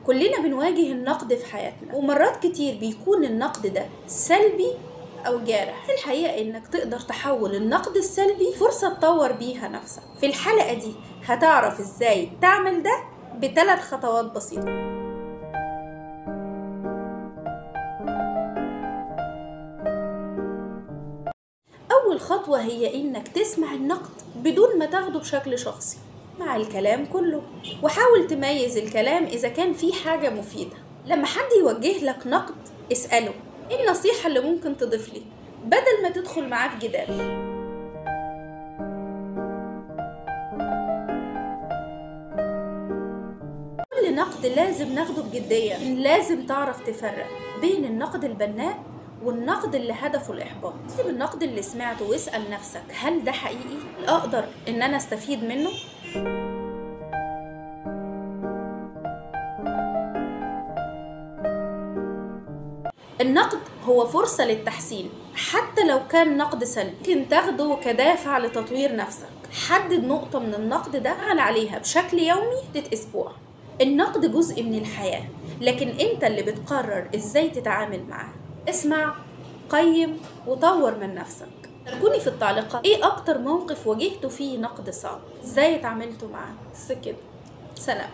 كلنا بنواجه النقد في حياتنا، ومرات كتير بيكون النقد ده سلبي أو جارح. في الحقيقة إنك تقدر تحول النقد السلبي فرصة تطور بيها نفسك. في الحلقة دي هتعرف إزاي تعمل ده ب3 خطوات بسيطة. أول خطوة هي إنك تسمع النقد بدون ما تاخده بشكل شخصي مع الكلام كله، وحاول تميز الكلام إذا كان فيه حاجة مفيدة. لما حد يوجه لك نقد اسأله إيه النصيحة اللي ممكن تضيف لي، بدل ما تدخل معاه في جدال. كل نقد لازم ناخده بجدية، لازم تعرف تفرق بين النقد البناء والنقد اللي هدفه الإحباط. اكتب النقد اللي سمعته واسأل نفسك هل ده حقيقي؟ أقدر إن أنا أستفيد منه؟ النقد هو فرصة للتحسين حتى لو كان نقد سلبي، ممكن تاخده كدافع لتطوير نفسك. حدد نقطة من النقد ده على عليها بشكل يومي لمدة أسبوع. النقد جزء من الحياة، لكن أنت اللي بتقرر إزاي تتعامل معاه. اسمع، قيم، وطور من نفسك. شاركوني في التعليقات ايه اكتر موقف واجهته فيه نقد صعب، ازاي اتعاملتوا معاه. بس كده، سلام.